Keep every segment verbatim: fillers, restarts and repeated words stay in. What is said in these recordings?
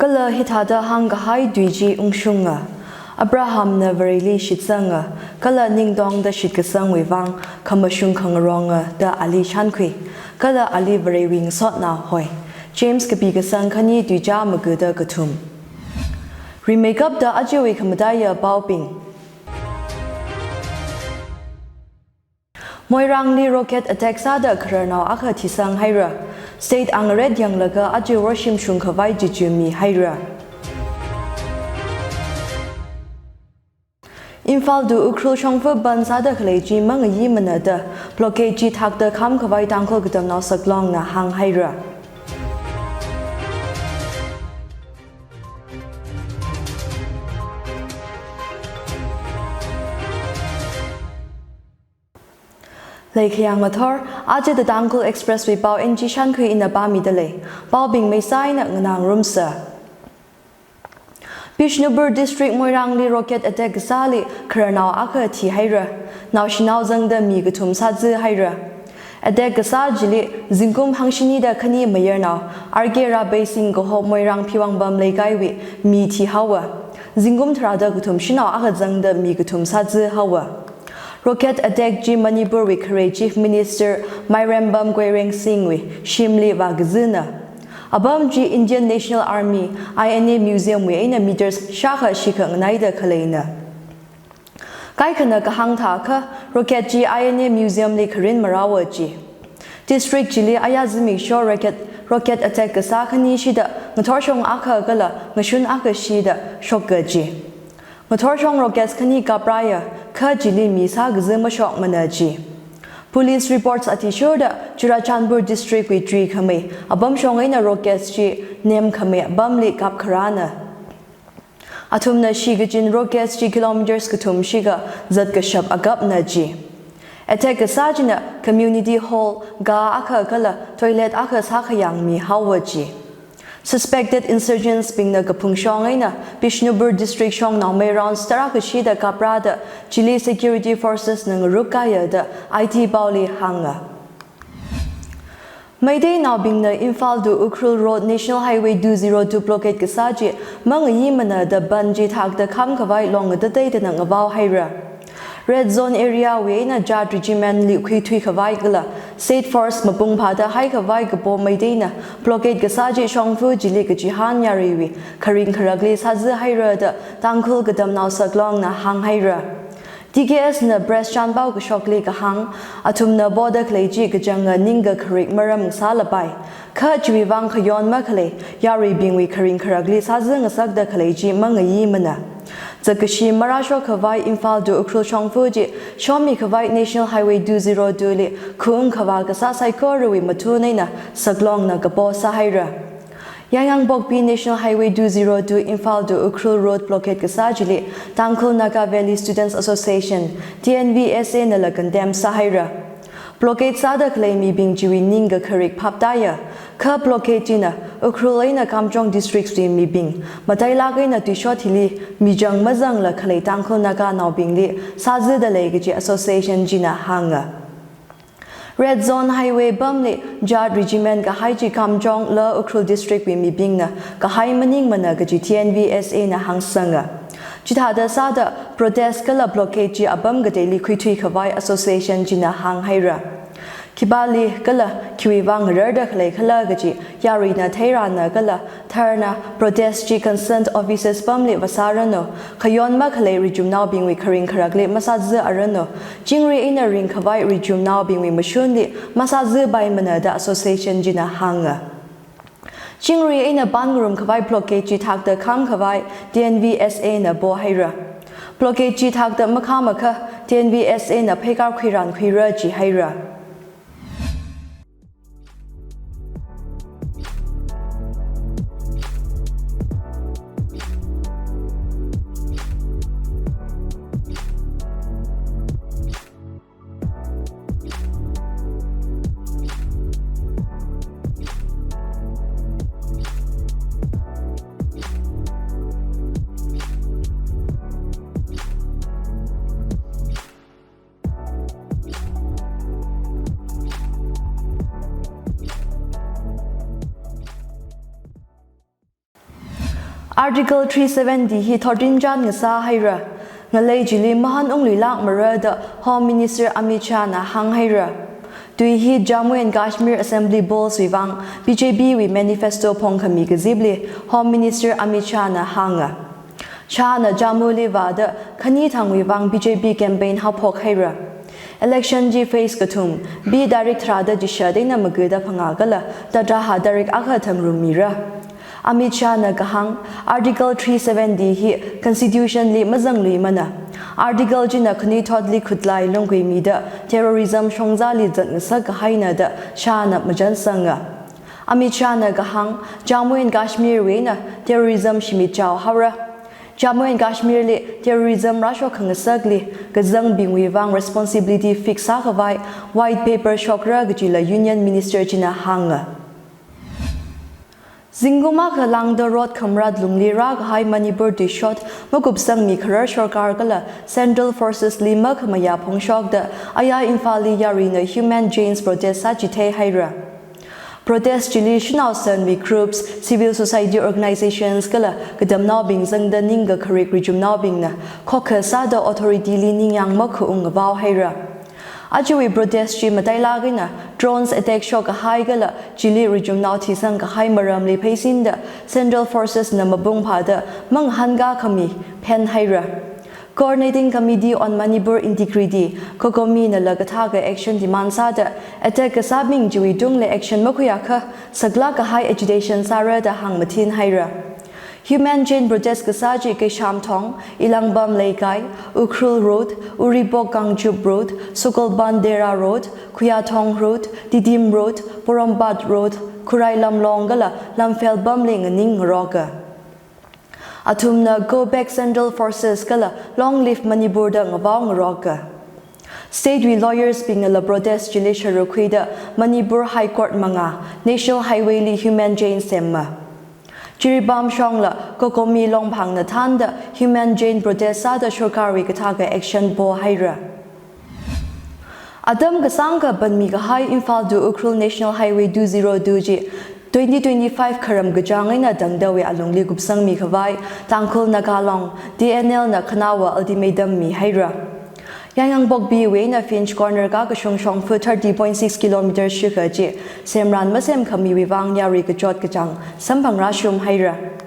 Kala hithāda hāngkahai tui chi ungshunga, Abrahamna Vareli shitsanga, kala ningtongda shitkasangwui vang khamashung khangaronga da ali shānkhui, kala ali Varewui ngasotnao hoi. James kapi kasang khani tuicha magada kathum. Rimeikapta ajawui khamataiya paobing. Moirangli rocket attack sāda khararnao akha thisang haira. State angaret yanglaga aja worshim shungkhavai chichi mi haira. Imphal to Ukhrul shongfa bandh sāda khalei chi mangayi manada, blockade chi thakda khamkhavai Tangkhul Katamnao Saklongna hāng haira. Leikhayang mathor, aja The Tangkhul Express wui pao N G Shankhui ina pāmida lei. Paobing meisaina nganāngarumsa. Bishnupur District Moirangli rocket attack kasāli khararnao akha thi haira. Naoshinao zangda mi kathum sāzi haira. Attack kasā chili zingkum hangshinida khani mayarnao R K Rabeising kaho Moirang Phiwangpam Leikaiwui mi thi haowa. Zingkum tharāda kathum shanao akha zangda mi kathum sāzi haowa. Rocket attack chi Manipurwui khare Chief Minister Mairempam Khuirenshingwui shimli vākazina. Apam chi Indian National Army, I N A Museum wui eina meters shākha shikha nganaida khaleina. Kaikhana kahāng thākha, rocket chi I N A Museum li kharin marāowa ji. District chili aya zimiksho rocket, rocket attack kasā khani shida ngathorshong akha kala ngashun akha shida shokka ji. Ngathorshong rockets khani kaprāya, kha chili mi sākazi mashokmana ji. Police reports athishurda Churachandpur District wui tui khamei apamshong eina rockets chi nemkhamei apamli kapkharāna. Athumna shikachin rockets chi kilometers kathum shikha zatkashap akapna ji. Attack kasā china community hall, kha akha kala toilet akha sākhayang mi haowa ji. Suspected insurgents bingna kaphungshong eina Bishnupur District shong Naomei rounds tarākha shida kaprāda chili security forces na ngaruk kaya da I T paoli hānga. Meiteinaobingna Imphal to Ukhrul Road National Highway two zero two blockade kasā chi mangayi manada bandh chi thakda khamkhavai long ngatateidana ngavao haira. Red zone area wui eina Jat Regiment li khuithuikhavai kala State Force mapung phāda haikhavai kapo Meiteina blockade kasā chi shongfa chili kachihān yaruiwui kharing kharakli sāzi haira da Tangkhul Katamnao Saklongna hāng haira. T K S na press chānpao kashokli kahāng, athumna poda khalei chi kachanga ningkakharik maram sālapai. Kha chiwui vang khayon makhalei yaruibingwui kharing kharakli sāzi ngasakda khalei chi mangayi mana. Zakkashi marāshok khavai Imphal to Ukhrul shongfa chi shomi khavai National Highway two zero two li khung khavā kasā saikorawui mathun eina Saklongna kapo sāhaira. Yaingangpokpi National Highway two zero two Imphal to Ukhrul Road blockade kasā chili Tangkhul Naga Valley Students Association, T N V S A nala condemn sāhaira. Blockade sāda khalei mibing chiwui ningkakharik phaptāya, kha blockade china Ukhrul eina Kamjong districts wui mibing matailak eina tuishot hili michang mazangla khalei Tangkhul Naganaobingli sāzida lei kaji association china hānga. Red Zone Highway pamli Jat Regiment kahai chi Kamjong la Ukhrul district wui mibingna kahai maningmana kaji T N V S A na hāngsanga. Chithāda sāda protest kala blockade chi apam kateili khuithui khavai association china hānghaira. Khipāli kala khiwui vang rarda khalei khala kaji yaruina theirana kala dharna protest chi concerned officers pamli vāsāranu, khayon makhalei richumnaobingwui kharing kharakli masāzaranu, chingri eina ringkhavai richumnaobingwui mashunli masāzapaimana da association china hānga. Chingri eina pānngarum khavai blockade chi thakta kham khavai T N V S A na pohaira. Blockade chi thakta makhamakha T N V S A na pheikar khuiran khuira jihaira. Article three seventy hi thotrinchān ngasāhaira. Ngalei chili mahān ungluilākmara da Home Minister Amit Shah na hānghaira. Tui hi Jammu and Kashmir Assembly Bowls wui vang B J P wui manifesto phongkhami kazipli Home Minister Amit Shah na hānga. Shah na Jammu li vāda khani thangwui vang B J P campaign haophokhaira. Election chi phase kathum, B tarik tharāda chishat eina magada phangā kala tatrahā tarik akha thang rummira. Amit Shah na kahāng, Article three seventy hi Constitution li mazangluimana. Article china khanuithotli khutlai lungkhuimida terrorism shongzali zatngasak kahaina da Shah na machansanga. Amit Shah na kahāng, Jammu and Kashmir wui eina terrorism shimit chaohaora. Jammu and Kashmir li terrorism rāshok khangasakli kazangbingwui vang responsibility fix sākhavai white paper shokra kajila Union Minister china hānga. Zingkum akha lāngda road khamrat lungli rākahai Manipur tuishot makupsangmi kharar sorkar kala Central Forces li makhamayā phongshokda aya Imphal li yaruina Humane Chains protest sāchitheihaira. Protest chili shanao sanwui groups, civil society organizations kala katamnaobing zangda ningkakharik richumnaobingna khokkha sāda authority li ningyāng makhaung ngavaohaira. Ajawui protest chi matailāk eina drones attack shokkahai kala chili richumnao thisangkahai maramli pheisinda Central Forces na mapung phāda mangahānkā khami phenhaira. Coordinating Committee on Manipur Integrity, COCOMI nala kathākha action demand sāda attack kasābing chiwui tungli action makhuiakha saklāk kahai agitation sāra da hāngmathinhaira. Humane Chain protest kasā chi Keishamthong, Elangbam Leikai, Ukhrul Road, Uripok Kangchup Road, Sukolban Dera Road, Khuyathong Road, Tidim Road, Porompat Road, Khurai Lamlong kala Lamphelbam li nganing ngaroka. Athumna Go Back Central Forces kala Long Live Manipur da ngavao ngaroka. State wui lawyers bingnala protest chili sharuk khuida Manipur High Court mangā National Highway li Humane Chain semma. Jiribam shongla COCOMI Longphangna thānda Humane Chain protest sāda sorkarwui kathākha action pohaira. Atam kasāngkha panmi kahai Imphal to Ukhrul National Highway two zero two chi twenty twenty-five kharam kachāng eina tangdawui alungli kupsangmi khavai Tangkhul Naga Long, T N L na khanaowa ultimatum mihaira. Yaingangpokpiwui eina Finch Corner kakashung shongfa thirty point six kilometer shikha chi semran masemkhamiwui vang yarui kachot kachāng samphang rāshumhaira.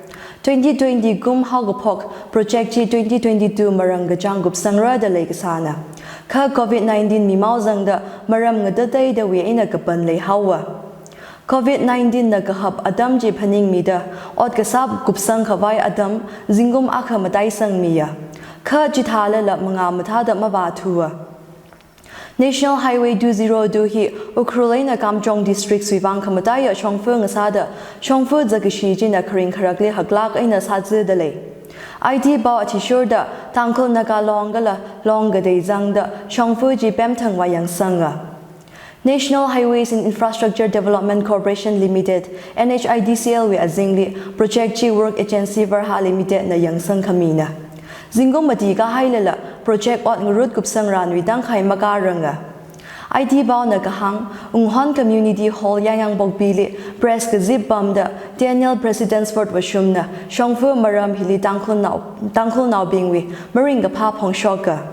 Twenty twenty kum haokaphok project chi twenty twenty-two marang kachāng kupsangra da leikasāna. Kha covid nineteen mimao zangda maram ngatateidawui eina kapan leihaowa. Covid nineteen na kahap atam chi phaningmida ot kasā kupsang khavai atam zingkum akha mataisangmiya. Kha chithālala mangā mathāda mavāthuwa. National Highway two zero two hi Ukhrul eina Kamjong districts wui vang khamataiya shongfa ngasāda shongfa zakashi china kharing kharakli haklāk eina sāzada lei. I T pao athishurda Tangkhul Naga Long kala Long katei zangda shongfa chi pemthang vāyangsanga. National Highways and Infrastructure Development Corporation Limited, N H I D C L wui azingli project chi work agency Varha Limited na yangsang khamina. Zingkum mati kahailala project ot ngarut kupsang ranwui tangkhai makāranga. I T paona kahāng, Unghon Community Hall Yaingangpokpili press kazip pamda T N L President's Ward Vashumna shongfa maram hili Tangkhulnao, Tangkhulnaobingwui maringkaphā phongshoka.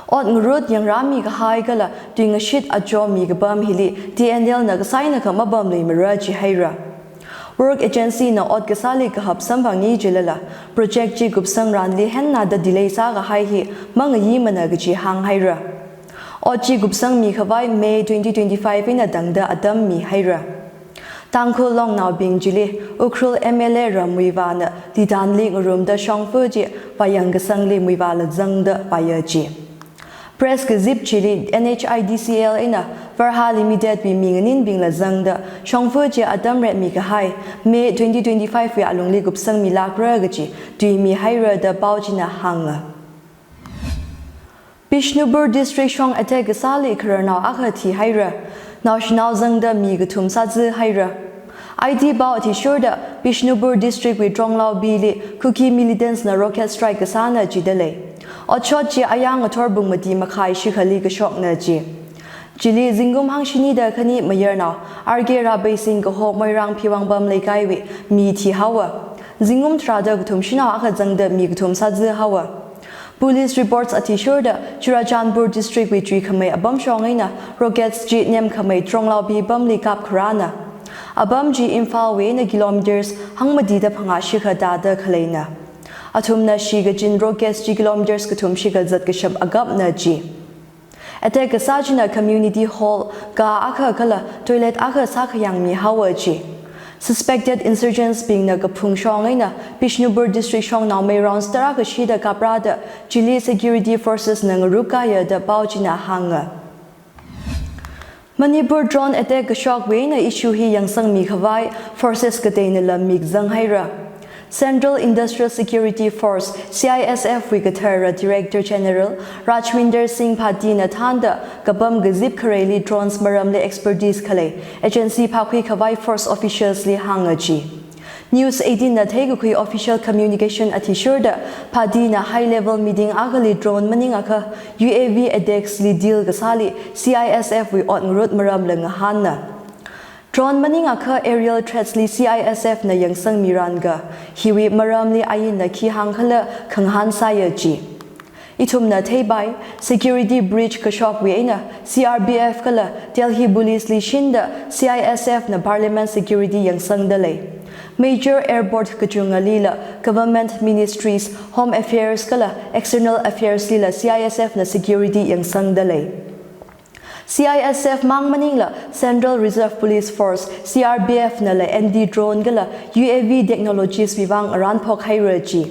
Ot ngarut yangrāmi kahai kala tuingashit ajo mikapam hili T N L na kasaina kha mapamluimara jihaira. Work agency na ot kasāli kahap samphangi jilala project chi kupsang ranli hennada delay sākahai hi mangayimana kaji hānghaira. Ot chi kupsangmi khavai May twenty twenty-five eina tangda atam mihaira. Tangkhul Longnaobing chili Ukhrul M L A Ram Muivahna Litanli ngarumda shongfa chi vāyang kasangli Muivahla zangda vāya ji. Press kazip chili N H I D C L eina Varha Limited wui mi nganinbingla zangda shongfa chi atam retmi kahai May twenty twenty-five wui alungli kupsangmilākra kaji tuimihaira da pao china hānga. Bishnupur District shong attack kasāli khararnao akha thihaira, naoshinao zangda mi kathum sāzāhaira. I T pao athishurda Bishnupur District wui Tronglao Bili Kuki militants na rocket strike kasāna jidalei. Otshot chi ayāng ngathor pung mati makhai shikhali kashokna ji. Chili zingkum hangshini da khani mayarnao R K Rabeising kaho Moirang Phiwangpam Leikaiwui mi thihaowa. Zingkum tharāda kathum shanao akha zangda mi kathum sāzā haowa. Police reports athishurda Churachandpur District wui chuikhamei apam shong eina rockets chi nemkhamei Tronglaubi apamli kapkharāna. Apam chi Imphal wui eina kilometers hangmatida phangā shikha tāda khaleina. Athumna shikachin rockets chi kilometers kathum shikha zat kashap akapna ji. Attack kasā china community hall, kha akha kala toilet akha sākhayangmi haowa ji. Suspected insurgents bingna kaphung shong eina Bishnupur District shong naomei rounds tarākha shida kaprāda chili security forces na ngaruk kaya da pao china hānga. Manipur drone attack kashok wui eina issue hi yangsangmi khavai forces kateinala mik zang haira. Central Industrial Security Force, C I S F wui kathara Director General Rajwinder Singh Bhatti na thānda kapam kazip khareili drones maramli expertise khalei agency phākhui khavai force officials li hānga ji. News eighteen na theikakhui official communication athishurda Bhatti na high level meeting akhali drone maningakha U A V attacks li deal kasāli C I S F wui ot ngarut maramla ngahānna. Drone maningakha aerial threats li C I S F na yangsangmi rānga, hiwui maramli ainna khi hāngkhala khangahān sāya ji. Ithumna theipai, security breach kashok wui eina C R P F kala Delhi Police li shinda C I S F na Parliament security yangsangda lei. Major airport kachungalila government ministries, Home Affairs kala External Affairs lila C I S F na security yangsangda lei. C I S F mang maningla Central Reserve Police Force, C R P F nala anti-drone kala U A V technologies wui vang aran phok haira ji.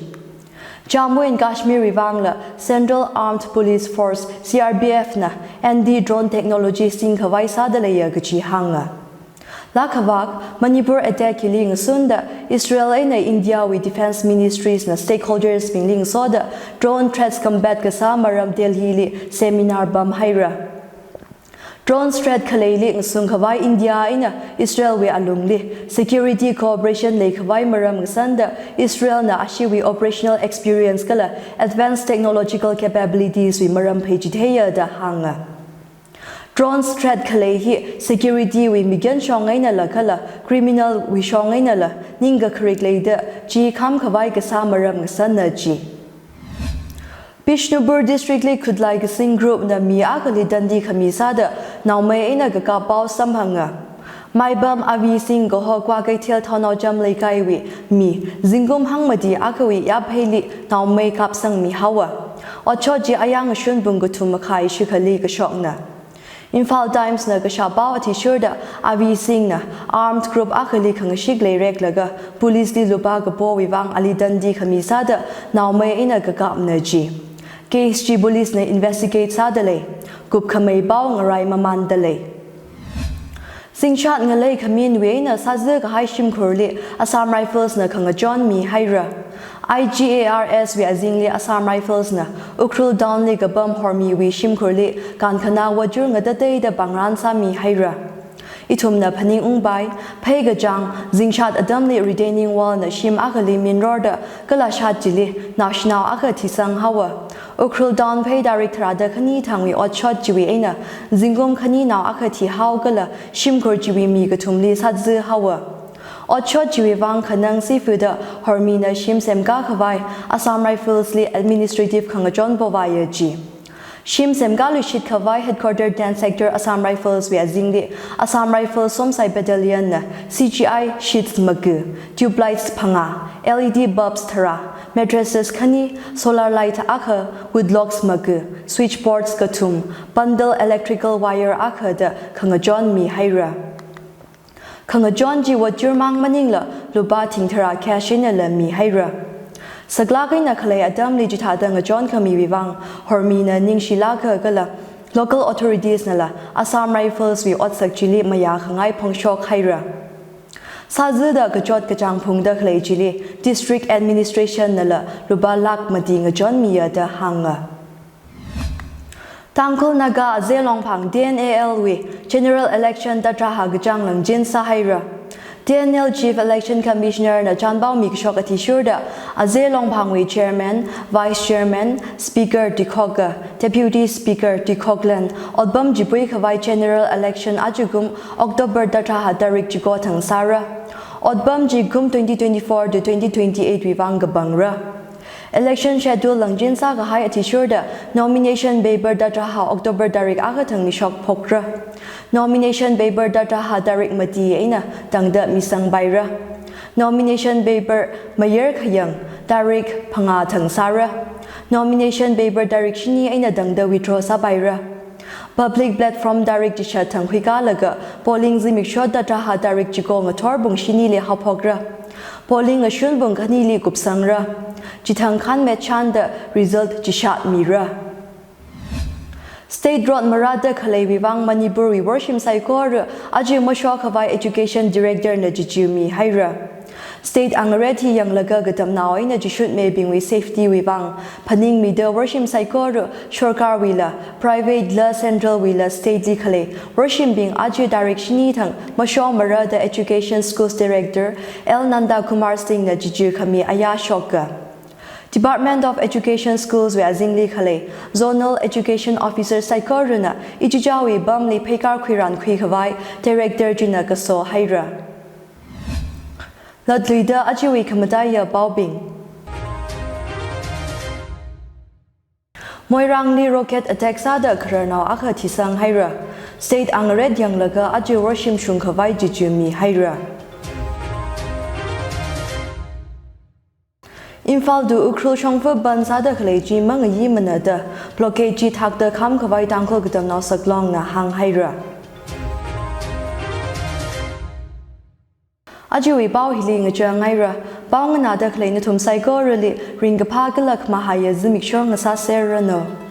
Jammu and Kashmir wui vangla Central Armed Police Force, C R P F na anti-drone technology singkhavai sāda leiya kaji hānga. Lakhavak, Manipur attack hili ngasunda Israel eina India wui defense ministries na stakeholders bingli ngasoda drone threats combat kasā maram Delhi li seminar pam haira. Drone threat khaleili ngasung khavai India eina Israel wui alungli security cooperation leikhavai maram ngasanda Israel na ashiwui operational experience kala advanced technological capabilities wui maram phei chitheiya da hānga. Drone threat khalei hi security wui mikyan shong einala kala criminal wui shong einala ningkakharik leida chi kham khavai kasā maram ngasanna ji. Bishnupur District li khutlai kasing group na mi akhali dandi khami sāda naomei eina kakap pao samphanga. Maibam Avi Singh kaho Kwakeithel Thaonao Cham Leikai wui mi zingkum hangmati akhawui yapheili naomei kapsangmi haowa. Otshot chi ayāng ngashun pung kathum makhai shikhali kashokna. Imphal Times na kashā pao athishurda Avi Singh na armed group akhali khangashik leireklaga police li lupā kapowui vang ali dandi khami sāda naomei eina kakapna ji. Case chi police na investigate sāda lei. Kupkhamei pao ngarai mamanda lei. Zingshat ngalei khaminwui eina sāzā kahai shimkhurli Assam Rifles na khangachon mi haira. I G A R S wui azingli Assam Rifles na Ukhrul Town li kapam Hormiwui shimkhurli kankhana wajur ngatateida pangran sāmi haira. Ithumna phaningungpai, pheikachāng, zingshat atamli retaining wall na shim akhali minrorda kala shat chili naoshinao akha thisang haowa. Ukhrul Town phei tarik tharāda khani thangwui otshot chiwui eina zingkum khani nao akha thihao kala shimkhur chiwui mi kathumli sāzā haowa. Otshot chiwui vang khanang sifida Hormi na shim semkā khavai Assam Rifles li administrative khangachon povāya ji. Shim semkāluishit khavai Headquarter Ten Sector Assam Rifles wui azingli Assam Rifles Somsai Battalion na C G I sheets maga, tube lights phangā, L E D bulbs tharā, mattresses khani, solar light akha, wood locks maga, switchboards kathum, bundle electrical wire akha da khangachon mi haira. Khangachon chi wajur mang maningla lupā thingtharā cash einala mi haira. Saklak eina khalei atamli chithāda ngachon khamiwui vang Hormi na ningshilāka kala local authorities nala Assam Rifles wui otsak chili mayā khangai phongshok haira. Sāzāda kachot kachāng phungda khalei chili district administration nala lupā lakh mati ngachon miya da hānga. Tangkhul Naga Aze Longphang T N A L wui general election tatraha kachāng langchin sāhaira. T N A L Chief Election Commissioner na chānpao mikashok athishurda Aze Longphangwui chairman, vice chairman, speaker Tikhokka, deputy speaker Tikhoklan, otpam chipui khavai general election ajakum October tatraha tarik chiko thang sāra. Otpam chi kum twenty twenty-four to twenty twenty-eight wui vang kapangra. Election schedule langchin sākahai athishurda nomination paper tatra ha October tarik akha thang mishok phokra. Nomination paper tatra ha tarik mati eina tangda misangpaira. Nomination paper mayar khayang tarik phangā thang sāra. Nomination paper tarik shini eina tangda withdraw sāpaira. Public platform tarik chishat thang khuikalaga polling zimiksho tatra ha tarik chiko ngathor pung shinili haophokra. Polling ngashun pung khanili kupsangra. Chithang khanmet chanda result chishat mira. State road marada khaleiwui vang Manipurwui worshim saikora aja mashokhavai Education Director na chichi mihaira. State angaret hi yanglaga katamnao eina chishut mibingwui safety wui vang phaningmida worshim saikora sorkarwuila, private la central wuila state li khalei worshimbing aja tarik shini thang masho marada Education Schools Director L Nanda Kumar Singh na chichi khami aya shoka. Department of Education Schools wui azingli khalei Zonal Education Officer saikorana ichichawui pamli pheikar khuiran khuikhavai Director china kaso haira. Latluida ajawui khamataiya paobing. Moirangli rocket attack sāda khararnao akha thisang haira. State angaret yanglaga aja worshim shungkhavai chichi mihaira. Imphal to Ukhrul shongfa bandh sāda khalei chi mangayi manada blockade chi thakda khamkhavai Tangkhul Katamnao Saklongna hānghaira. Ajawui pao hili ngachang haira. Pao nganāda khalei nathum saikorali ringkaphā kalak mahaiya zimiksho ngasāserranu.